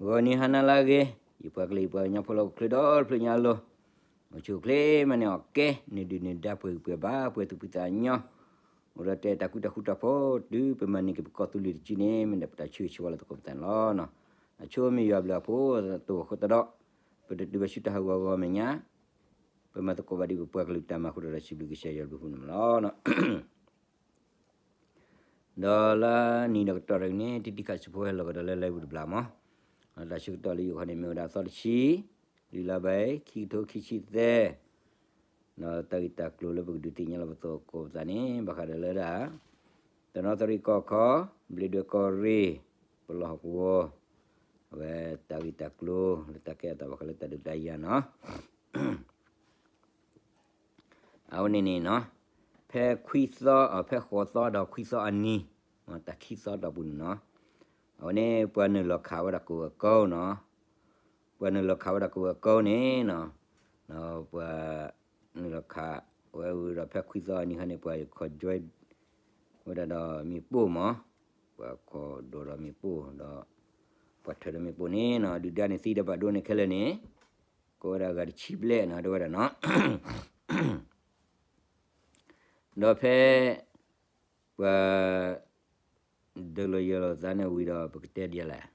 ဂီၤနံၤဟါနၤလၢအဂ့ၤ, ယပှၤကလုာ်ယပှၤကညီဖိလၢဟီၣ်ခိၣ်ချၢဒီတဖျၢၣ်ညါအလိၤ, အိၣ်ဆူၣ်အိၣ်ချ့မးန့ၢ်အီၣ်ကဲ, နဒုၣ်နဒါပှဲၤဂံၢ်ပှဲၤဘါ ပှဲၤသူၣ်ဖှံသးညီ, အိၣ်ဒီးတဲတၢ်ကူတၢ်ဃူတၢ်ဖိး တုၤပမၤန့ၢ်က့ၤပကီၢ်သူလ့ၤတစုန့ၣ် မ့ၢ်ဒၣ်ပတၢ်ဆၢဂ့ၤဆၢဝါလၢသကိးပသးန့ၣ်လီၤ. အဆိမ့ၢ်ယွၤဘျုးအဖိအတၢ်တိာ်အဃိသတးဒီး, ပတတုၤဘၣ်ဆူတၢ်ဟးဂီၤအဂီၢ်အမဲာ်ညါ, ပမၤသကိးဘၣ်ဒ်ပပှၤကလုာ်တၢ်မၤအဃိဒီး စံးဘျုးကစၢ်ယွၤဘျုးဖှိၣ်န့ၣ်မးလီၤ. ဒီးလၢနံၤဒီးကတီၢ်တနံၤန့ၣ် တံၤတံၤခးစံးဖိဟဲလီၤကဒီးလၢ live တဘျီမး, တၢ်ဆၢကတီၢ်လၢယအိၣ်ခီန့ၣ် မ့ၢ်ဝဲဒၣ်သီတဆံ, လွံၢ်လါဘၣ် ခံကထိခံဆံသၢ, ဒီးတၢ်ဂ့ၢ်တၢ်ကျိၤလၢပကဒုးသ့ၣ်ညါလၢပသကိးပသးန့ၣ် ဘၣ်ဃးဒီးလၢဒၣ် တနီသရံၣ်ကီၢ်ခီ, ဘျ့းဒွဲၣ်ကီၢ်ရ့ၣ်, ပလီၢ်ဟီၣ်ကဝီၤ, အဝဲတၢ်ဂ့ၢ်တၢ်ကျိၤ လၢတၢ်ကဲအသးဘၣ်ဃးလၢတၢ်ဒုးတၢ်ယၤနီၤ. အဝဲန့ၣ်န့ၣ်နီၤ, ဖဲခွံသီ, ဖဲဃိးသီဒီးခွံသီအနံၤ, တၢ်ခံသီတီၢ်ပူၤန့ၣ်နီၤ, အဝဲန့ၣ် ပှၤနုာ်လီၤခးဝဲဒၣ်ကဝဲၤကီၢ်နီၤ, ပှၤနုာ်လီၤခးဝဲဒၣ်ကဝဲၤကီၢ်န့ၣ်နီၤ, ပှၤနုာ်လီၤခးဝဲဝံၤဒီး ဖဲခွံသီအနံၤခါန့ၣ် ပှၤခီၣ် join ဝဲဒၣ်ဒီးမ့ၣ်ပိၢ်မး, ပှၤခီၣ်ဒိၣ်ဒီးမ့ၣ်ပိၢ်ဒီး ပှၤထၢၣ်ဒီးမ့ၣ်ပိၢ်န့ၣ်နီၤ, ဒုၣ်ဒါန့ၣ်သံဒီးဘၣ်ဒိန့ၣ်ခဲလၢာ်န့ၣ်, ကိးဝဲဒၣ်ဂၤတဆံဘျဲၣ်နီၤ ဒ်ဝဲဒၣ်နီၤ. ဒီးဖဲ ပှၤ ဒုးလီၤယၢၤလီၤသးန့ၣ်ဝံၤဒီး ပကတဲဒ်လဲၣ်,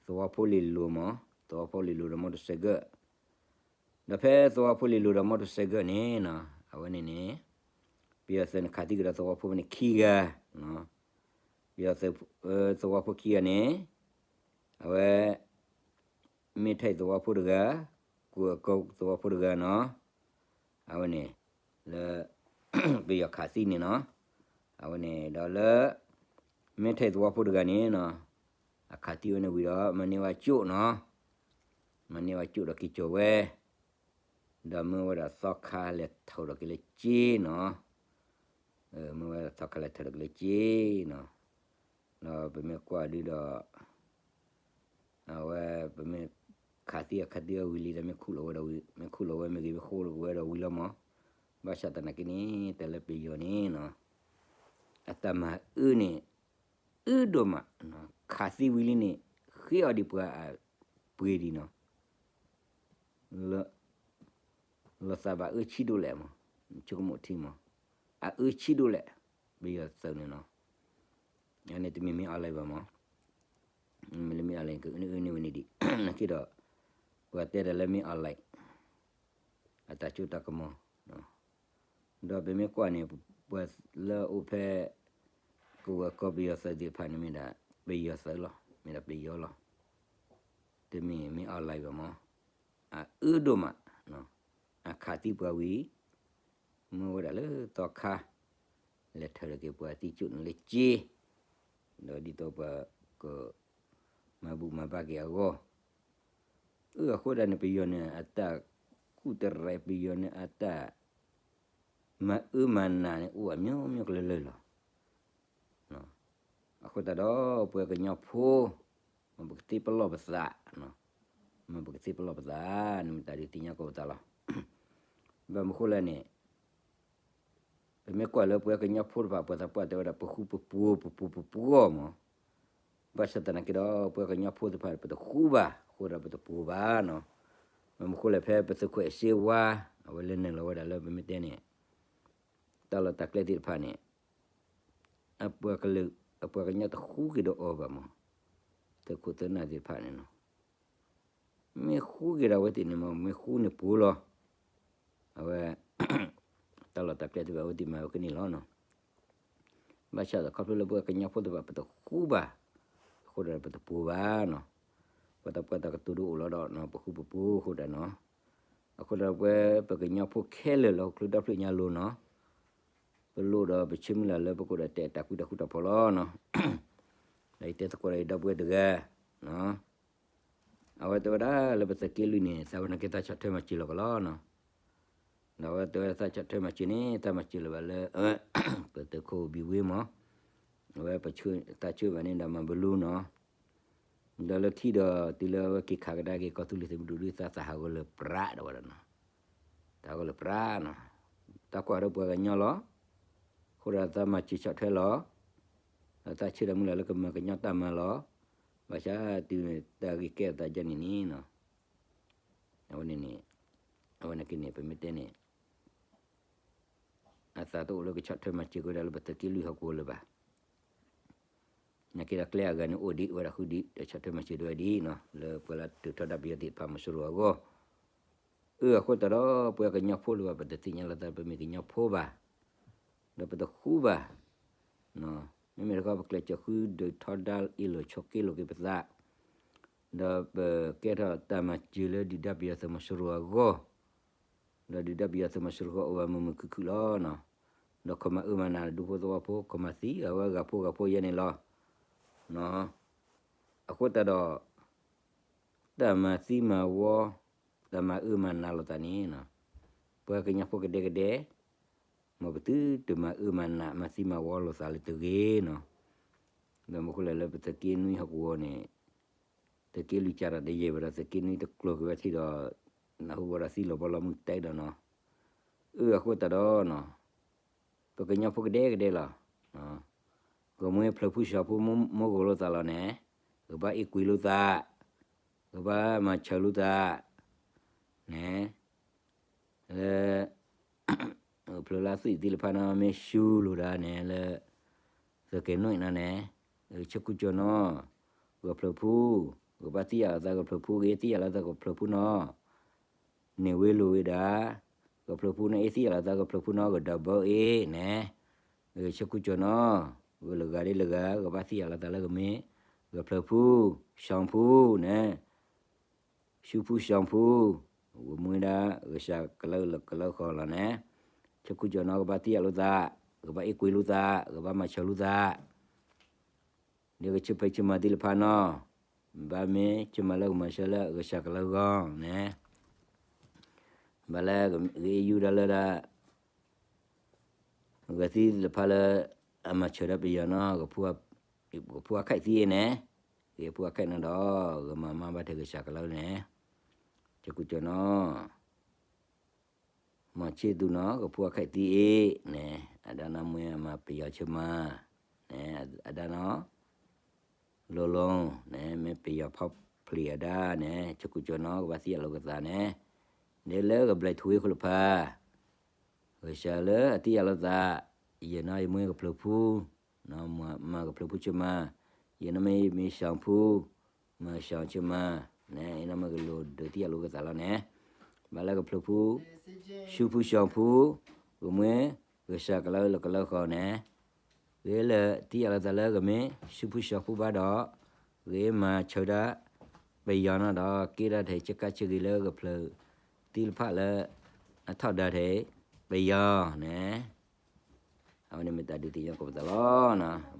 သဝီဖိလ့ၤလိၤမး, သဝီဖိလ့ၤလိၤဒီး motorcycle, ဒီးဖဲသဝီဖိလ့ၤလိၤဒီး motorcycle န့ၣ်နီၤ, အဝဲန့ၣ်န့ၣ် ပယီၤသုးန့ၣ်ခးသံကဒီးသဝီဖိန့ၣ် ခံဂၤ, ပယီၤသုး သဝီဖိခံဂၤန့ၣ်, အဝဲ မ့ၢ်ထဲးသဝီဖိတဂၤ, ကူၣ်အကိသဝီဖိတဂၤနီၤ, အဝဲန့ၣ် လၢ ပယီၤခးသံန့ၣ်နီၤ, အဝဲန့ၣ်ဒီးလၢ မ့ၢ်ထဲးသဝီဖိတဂၤန့ၣ်နီၤ, အခးသံဝဲန့ၣ်ဝံၤဒီး မၤန့ၢ်ဝဲကၠိၣ်နီၤ, မၤန့ၢ်ဝဲကၠိၣ်ဒီးက့ၤကၠီၤဝဲ, ဒီးမ့ၢ်ဝဲဒၣ်သီခါလဲၤထီၣ်ဒီးက့ၤလၢကၠ့နီၤ, မ့ၢ်ဝဲဒၣ်သီခါလဲၤထီၣ်ဒီးက့ၤလၢကၠ့နီၤ, ဒီးပမ့ၢ်ကွၢ်ဒုဒီး အဝဲ ပမ့ၢ်ခးသံအခးသံဝံၤလံဒီး မ့ၢ်ခူၣ်လီၤဝဲဒီးဝံၤ မ့ၢ်ခူၣ်လီၤဝဲမ့ၢ်ဂ့ၤ မ့ၢ်ဃိလီၤဝဲဒီးဝံၤလီၤမး, ဘၣ်ဆၣ်သနာ်က့န့ၣ် တၢ်လၢပယီၤန့ၣ်နီၤ, အတၢ်မၤအၢန့ၣ် အၢဒိၣ်မး, ခးသံဝံၤလံန့ၣ် ဃ့အီၤဒံးပှၤအပှ့ၤဒံးနီၤ, လီၤသးဘၣ်အၢဆံးဒိၣ်လဲၣ်မး, ဆိကမိၣ်ထံမး, အအၢဆံးဒိၣ်လဲၣ်, ပယီၤသုးန့ၣ်နီၤ, အန့ၣ်တမ့ၢ်မ့ၢ် online ဘၣ်မး, မ့ၢ်လၢမ့ၢ် online ကအၢန့ၢ်အၢန့ၢ်ဝဲန့ၣ်ဒံး, နာ်က့ဒီး ပှၤတဲဒၣ်လၢမ့ၢ် online အတၢ်စိတၢ်ကမီၤ, ဒီးပမ့ၢ်ကွၢ်န့ၣ် ပှၤလၢအအိၣ်ဖဲ ကဝဲၤကီၢ်ပယီၤသုးသ့ၣ်တဖၣ်န့ၣ် မ့ၢ်ဒၣ်ပယီၤသုးလီၤ, မ့ၢ်ဒၣ်ပယီၤလီၤ, တမ့ၢ်မ့ၢ် online ဘၣ်မး, အအၢဒိၣ်မး, အခးသံပှၤဝံၤ မ့ၢ်ဝဲဒၣ်လၢသီခါ လဲၤထၢၣ်ဒီးက့ၤပှၤသံကၠိၣ်န့ၣ်လၢကၠ့, ဒီးဒ်သိးပှၤက မၤဘူၣ်မၤဘါက့ၤအဂီၢ်, အဃိဒၣ်န့ၣ် ပယီၤန့ၣ် အတၢ်ကူၣ်တရဲး ပယီၤန့ၣ် အတၢ်မၤအၢမၤနးန့ၣ် အိၣ်အမျိုးမျိုးကလၢာ်လၢာ်လီၤ. အဃိသတးဒီး ပှၤကညီဖိ မ်ပကသ့ပလီၢ်ပသး, မ်ပကသ့ပလီၢ်ပသး, န့ၣ်မ့ၢ်တၢ်ဒုးသ့ၣ်ညါကိးပသးလီၤ. ဘၣ်မနုၤဃိလဲၣ်န့ၣ် ပမ့ၢ်ကွၢ်လၢပှၤကညီဖိတဖၣ် ပှၤသးပှၢ်တဲဝဲဒၣ် ပဃူပပူၤ ပပူၤပပှီၢ်မး, ဘၣ်ဆၣ်သနာ်က့ဒီး ပှၤကညီဖိတဖၣ် ပတဃူဘၣ် အဃိဒီးပတပူၤဘၣ်နီၤ. ဘၣ်မနုၤဃိလဲၣ် ဖဲပသုးခိၣ်အဲၣ်စ့ဝါ အဝဲလဲၤနုာ်လီၤဝဲဒၣ်လၢပမ့ၢ်တဲန့ၣ် တၢ်လီၢ်တၢ်ကျဲသ့ၣ်တဖၣ်န့ၣ် အပှၤကလုာ် အပှၤကညီတဃူက့ၤဒီးအီၤဘၣ်မး, သုးခိၣ်သုးနၢ်သ့ၣ်တဖၣ်န့ၣ်နီၤ, မ့ၢ်ဃူက့ၤဒီးအဝဲသ့ၣ်န့ၣ်မး မ့ၢ်ဃူန့ၣ်ပူၤလီၤ. အဝဲ တၢ်လီၢ်တၢ်ကျဲသ့ၣ်တဖၣ် အဝဲသ့ၣ်မၤဝဲကန့ၣ်လီၤနီၤ. ဘၣ်ဆၣ်ဒီးခီဖျိလၢပှၤကညီဖိသ့ၣ်တဖၣ် ပတဃူဘၣ်, အဃိဒီးပတပူၤဘၣ်နီၤ. ပှၤသးပှၢ်တၢ်ကတိၤဒိအိၣ်လီၤဒီး ပဃူပပူၤအဃိဒီးနီၤ. အဃိဒီးပဝဲ ပကညီဖိခဲလၢာ်လၢဟီၣ်ခိၣ်ချၢဒီဖျၢၣ်ညါလိၤနီၤ, ပလိၣ်ဒီးပဆၢမုၢ်လၢ်လၢပကအိၣ်ဒီးတဲတၢ်ကူတၢ်ဃူတၢ်ဖိးလီၤနီၤ. ဒီးယတဲသကိးဒီးယဒီပုၢ်ဝဲၢ်တဂၤ အဝဲတဲဝဲဒၣ်လၢပသုးက့လွံၢ်န့ၣ် သးဝဲနာ်က့သးဆီၣ်ထွဲမၤစၢၤလီၤကလီနီၤ. ဒီးအဝဲတဲဝဲဒၣ်သးဆီၣ်ထွဲမၤစၢၤန့ၣ် သးမၤစၢၤလၢၤဘၣ်လၢ ပသုးခိၣ်ဘံၣ်ဝ့မး, အဝဲပသးဆၢဘၣ်န့ၣ်ဒီးမၤဘလူနီၤ. ဒီးလၢခံဒီးတုၤလၢအဝဲက့ၤခးကဒါက့ၤကီၢ်သူလ့ၤသုးမုၢ်ဒိၣ်ဒုး သးသးဟးဂီၤလၢၤပြးဒီးဝဲဒၣ်နီၤ. သးဟးဂီၤလၢၤပြးနီၤ. သးကွၢ်ဒီးပှၤကညီလီၤ. အဃိဒီးသးမၤစၢၤဆီၣ်ထွဲလီၤ. ဒီးသးဆၢတၢ်မုၢ်လၢ်လၢကမၤကညီတၢ်မၤလီၤ. ဘၣ်ဆၣ်တုၤတၢ်ဂ့ၢ်ကဲထီၣ်သးဒ်န့ၣ်န့ၣ်နီၤ, အဝဲန့ၣ်န့ၣ်, အဝဲန့ၣ်က့န့ၣ် ပမ့ၢ်တဲန့ၣ် အသးတအိၣ်လၢကဆီၣ်ထွဲမၤစၢၤက့ၤဝဲဒၣ်လၢပသုးက့လွံၢ်ဟီၣ်ကဝီၤလၢၤဘၣ်. နာ်က့ဒီးကျဲအဂၤန့ၣ်အိၣ်ဒံးဝဲဒၣ်ဃုာ်ဒံး ဒီးဆီၣ်ထွဲမၤစၢၤဒၣ်ဝဲဒံးနီၤ လၢပှၤလၢတုၤထီဒါပယီၤသ့ၣ်တဖၣ်မီၤစိရိၤအဂီၢ်. အၢ အဃိသတးဒီး ပှၤကညီဖိလၢၤဘၣ် ပတသ့ၣ်ညါလိာ်သး ပမ့ၢ်ကညီဖိဘၣ်, ဒီးပတဃူဘၣ်. မ့မ့ၢ်တခီ ပကျဲးစၢးဃုဒုးထီဒါအ့ၣ်လိာ်ဆိးက့လိာ်က့ၤပသး, ဒီးပကဲထီၣ်တၢ်မၤစၢၤလၢဒုၣ်ဒါပယီၤသုးမီၤစိရိၤအဂီၢ်, ဒီးဒုၣ်ဒါပယီၤသုးမီၤစိရိၤအဂီၢ်အိၣ်ဝဲမုာ်မုာ်ခုၣ်ခုၣ်လီၤနီၤ. ဒီးခီမၤအၢမၤနးဒူဖိသဝီဖိ ခီမၤသံအဝဲဂၤဖိဂၤဖိယဲန့ၣ်လီၤ. အဃိသတးဒီး တၢ်မၤသံမၤဝီ တၢ်မၤအၢမၤနးလိာ်သးန့ၣ်နီၤ, ပှၤကညီဖိကဒဲကဒဲ မ်ပသုတမၤအၢမၤနး မၤသံမၤဝီလိာ်သးလၢတဂ့ၤနီၤ. ဒီးမ့ၢ်ဃိလဲၣ်လၢပသုးက့နွံဟီၣ်ကဝီၤန့ၣ် သုးက့လွံၢ်ကဒီးတယဲၢ်ဘၣ်ဒီး သုးက့နွံတကျိၤက့ၤဝဲထံၣ်ဒီး နၢ်ဟူဘၣ်ဒီးသံလီၤဘီလီၤမုၢ်တဲဒီးနီၤ. အၢ အဃိသတးဒီးနီၤ ပကညီဖိကဒဲကဒဲလီၤ. ကမှဲဖျၢၣ်ဖူဆှီဖူမိၢ်ဂီၤလိာ်သးလီၤန့ၣ်, ကဘၣ်အ့ၣ်ကွံာ်လိာ်သး, ကဘၣ်မၤဆၢလိာ်သး န့ၣ်, လၢ ဖျၢၣ်လၢသွံၣ်သံလၢဖးနီၤ မ့ၢ်ရှူလိာ်ဒၣ်န့ၣ်လၢ သုးက့နွံနီၤန့ၣ်, ဆၢခိၣ်ကၠီနီၤ, ဂၢၢ်ဖျၢၣ်ဖူ, ကဘၣ်သံယၣ်လိာ်သးဂၢၢ်ဖျၢၣ်ဖူ ကသံယၣ်လိာ်သးဂၢၢ်ဖျၢၣ်ဖူနီၤ န့ၣ်ဝဲလိာ်ဝဲဒၣ်, ကဖျၢၣ်ဖူန့ၣ် အ့ၣ်သံယၣ်လိာ်သးကဖျၢၣ်ဖူနီၤ ကဒီးဘၢအ့ၣ်န့ၣ်, ဆၢခိၣ်ကၠီနီၤ, ဂၢၢ်လၢဂၤဒ်လၢဂၤ ကဘၣ်သံယၣ်လိာ်သးလၢကမ့ၢ် ကဖျၢၣ်ဖူ, ဆှီဖူန့ၣ်, ဆူဖူဆှီဖူ, ကမှဲဒၣ် ကစၢ်ကလၢကလၢဃီလီၤန့ၣ်, ဆၢခိၣ်ကၠီနီၤ ကဘၣ်သံယၣ်လိာ်သး, ကဘၣ်အ့ၣ်ကွံာ်လိာ်သး, ကဘၣ်မၤဆၢလိာ်သး ဒီးကဆၢဖဲဆၢမၤသံလၢဖးနီၤ, ဘၣ်မ့ၢ်ဆၢမၤလၢကမၤဆၢလၢကစၢ်ကလၢဂီၢ်န့ၣ်, ဘၣ်လၢဂ့ၢ်ယူၢ်ဒၣ်လၢဒၣ် ဂဲၤသံလၢဖးလၢ အမၤဆၢဒီးပယီၤနီၤ, ကဖူအခဲအံၤသံအ့ၣ်န့ၣ်, ဂ့ၤဖူအခဲအံၤနီၤဒီး ဂမၤမၤဘၣ်ထဲကစၢ်ကလၢန့ၣ်, ဆၢခိၣ်ကၠီနီၤ မၤဆ့ၣ်သူနီၤ ကဖူအခဲအံၤသံအ့ၣ်န့ၣ်, အဒၣ်နီၢ်မွဲအမၤပယီၤဆၢမၤ, န့ၣ်, အဒၣ်နီၢ် လီၤလီၤန့ၣ် မ့ၢ်ပယီၤဖီၣ်ဖျံးအဒၣ်န့ၣ် ဆၢခိၣ်ကၠီနီၤ ကဘၣ်သံယၣ်လိာ်ကသးန့ၣ်, ဒ်လၢကဘျဲးထူဝ့ၣ်ခိၣ်လၢဖး, ကစၢ်လၢအသံယၣ်လိာ်သး, ယဲၢ်နီၢ်ယမွဲကဖျၢၣ်ဖူ, မၤကဖျၢၣ်ဖူဆၢမၤ, ယဲၢ်နီၢ်မ့ၢ်မ့ၢ်ဆှီဖူ, မၤဆှီဆၢမၤ, န့ၣ် အံၤနီၢ်မ့ၢ်ကလိၤဒုးသံယၣ်လိာ်ကသးလီၤန့ၣ်, ဘၣ်လၢကဖျၢၣ်ဖူ, ဆူဖူဆှီဖူ, ကမ့ၢ် ကစၢ်ကလၢလၢကလၢဃီန့ၣ်, ဂ့ၤလၢသံယၣ်လိာ်သးလၢကမ့ၢ် ဆူဖူဆှီဖူဘၣ်ဒီး, ဂ့ၤမၤဆၢဒၣ် ပယီၤနီၤဒီး က့ဒၣ်ထဲဆၢကါဆၢဂ့ၤလၢကဖျၢၣ်သံလၢဖးလၢ အထီၣ်ဒၣ်ထဲ ပယီၤန့ၣ်, အဝဲန့ၣ်မ့ၢ်တၢ်ဒုးသ့ၣ်ညါကိးပသးလီၤ,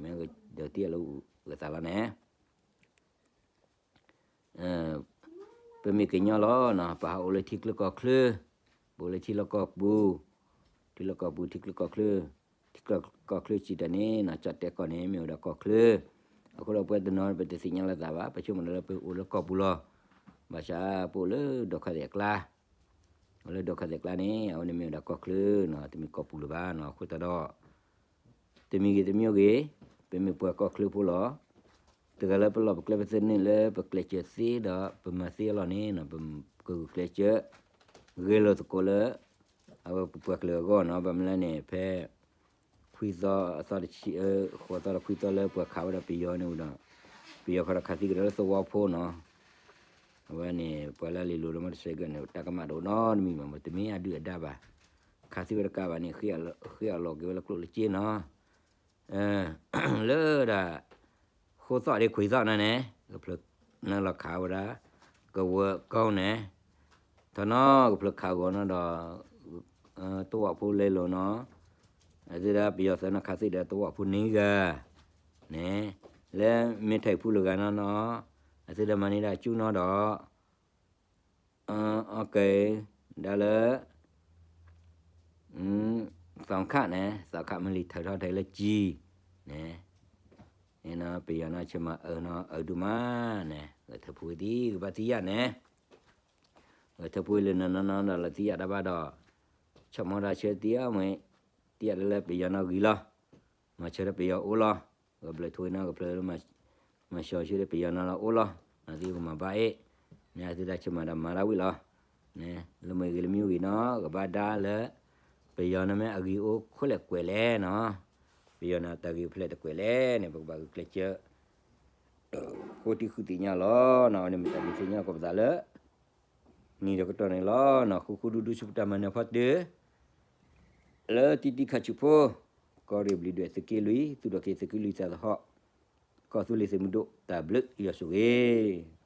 မ့ၢ်ကဒုးသံယၣ်လိာ်ကသးလီၤန့ၣ် ပမ့ၢ်ကညီလီၤနီၤ ပဟးအိၣ်လၢထံချၢကီၢ်ချၢ, ပအိၣ်လၢထံလီၢ်ကီၢ်ပူၤ, ထံလီၢ်ကီၢ်ပူၤ ထံချၢကီၢ်ချၢ, ထံချၢကီၢ်ချၢစံးတၢ်န့ၣ်နီၤ ကၠီၣ်တဲၣ်ကီၢ်န့ၣ် မ့ၢ်ဝဲဒၣ်ကီၢ်ချၢ, အဃိဒီးပှၤတနီၤ ပတသ့ၣ်ညါလိာ်သးဘၣ် ပဆိကမိၣ်လၢပအိၣ်လၢကီၢ်ပူၤလီၤ, ဘၣ်ဆၣ်ပအိၣ်လၢဒီးခီၣ်သဲးအကျါ, အိၣ်လၢဒီးခီၣ်သဲးအကျါန့ၣ် အဝဲန့ၣ်မ့ၢ်ဝဲဒၣ်ကီၢ်ချၢနီၤ တမ့ၢ်ကီၢ်ပူၤလၢၤဘၣ်နီၤ အဃိသတးဒီး တမံၤဂ့ၤတမံၤဂ့ၤ, ပမ့ၢ်ပှၤကီၢ်ချၢဖိလီၤ. တဂၤလၢပလီၢ်ပကျဲပသနၢၣ်လၢပကျဲးစၢးသ့ဒီးပမၤသ့အလီၢ်န့ၣ် ပကဂုာ်ကျဲးစၢး ဂဲၤလိာ်သကိးလၢ အဝဲပပှၤကလုာ်အဂီၢ်နီၤ ဘၣ်မနုၤလဲၣ်န့ၣ် ဖဲ ခွံသီအသီတဆံ ဃိးသီဒီးခွံသီလၢပှၤခးဝဲဒၣ်ပယီၤန့ၣ်ဒီး ပယီၤခီဒီးခးသံကဒီးလၢသဝီဖိနီၤ အဝဲန့ၣ် ပှၤလၢလံာ်လိၤလၢမီၢ်တစဲးကၢန့ၣ် တၢ်ကမၣ်တအိၣ်နီတမံၤဘၣ် တမ့ၢ်အဒုၣ်အဒါဘၣ်. ခးသံဝဲတကးဘၣ်န့ၣ် ဃ့အလီၤက့ၤဝဲလၢကျိၣ်လၢစ့နီၤ. လၢဒၣ် ဃိးသီၣ်ဒ်ခွံသီၣ်န့ၣ်န့ၣ် ကဖျၢၣ်န့ၣ်လီၤခးဝဲဒၣ် ကဝၢကီန့ၣ် ထီၣ်နီၤကဖျၢၣ်ခးဂီၤနီၤဒီး သဝီဖိလဲၤလိာ်နီၤ အသုဒၣ်ပယီၤသုးနီၤခးသံဒီးသဝီဖိန့ၣ်ဂၤ န့ၣ် လၢမ့ၢ်ထံၣ်ဖူလၢဂၤနီၤနီၤ အသုဒၣ်မၤန့ၢ်ဒၣ်ကၠူနီၤဒီး အကဲ ဒၣ်လၢ သီခါန့ၣ် သီခါမ့ၢ်လံထၢၣ်ထီၣ်ထဲလၢကၠံ န့ၣ် ပယီၤနီၤဆၢမၤအၢနီၤအၢဒူၣ်မးန့ၣ် ဂဲၤထၢၣ်ဖိဝံၤသံ ကဘၣ်သံယၣ်န့ၣ် ဂဲၤထၢၣ်ဖိဝံၤလၢနီၤနီၤနီၤဒီးလၢသံယၣ်တၢ်ဘၣ်ဒီး ဆိကမိၣ်တၢ်ဆၢသံအီၤမ့ၢ် သံယၣ်လၢလၢပယီၤနီၤဂံၤလီၤ မၤဆၢဒီးပယီၤအိၣ်လီၤ ကဘျၢၣ်ထူဝ့ၤနီၤကဖျၢၣ်လၢမၤ မၤစၢၤဆူဒီးပယီၤနီၤလီၤအိၣ်လီၤ, နသ့ၣ်ကမၤဘၣ်အ့ၣ်, မ့ၢ်အသုတၢ်ဆၢမၤဒီးမၤတၢ်ဝံၤလီၤ, လၢမ့ၢ်ဂ့ၤလၢမ့ၢ်ဂ့ၤနီၤ ကဘၣ်ဒါလၢ ပယီၤန့ၣ်မ့ၢ်အဂ့ၤအိၣ်ခိၣ်လဲၣ်ကွဲးလဲၣ်နီၤ, ပယီၤန့ၣ်တၢ်ဂ့ၤဖဲလဲၣ်တကွဲးလဲၣ်န့ၣ် ပကဘၣ်ဂုာ်ကျဲးစၢး ဃိထံဃုသ့ၣ်ညါလီၤနီၤ, အဝဲန့ၣ်မ့ၢ်တၢ်ဒုးသ့ၣ်ညါကီးပသးလၢ နံၤဒီးကတီၢ်န့ၣ်လီၤနီၤ, ဃူဃူဒူဒူဆူပတၢ်မၤနၢၤဖီတၢၢ် လၢတံတံခါဆူၣ်ဖိ, ကီၢ်ရ့ၣ်ဘျံးဒွဲၣ်သုးက့လွံၢ် သူၣ်ထီၣ်က့ၤသုးက့လွံၢ်သးသဟီၣ်, ကီၢ်သူလ့ၤသုးမုၢ်ဒိၣ် တၢ်ဘျုးယွၤဆိၣ်ဂ့ၤ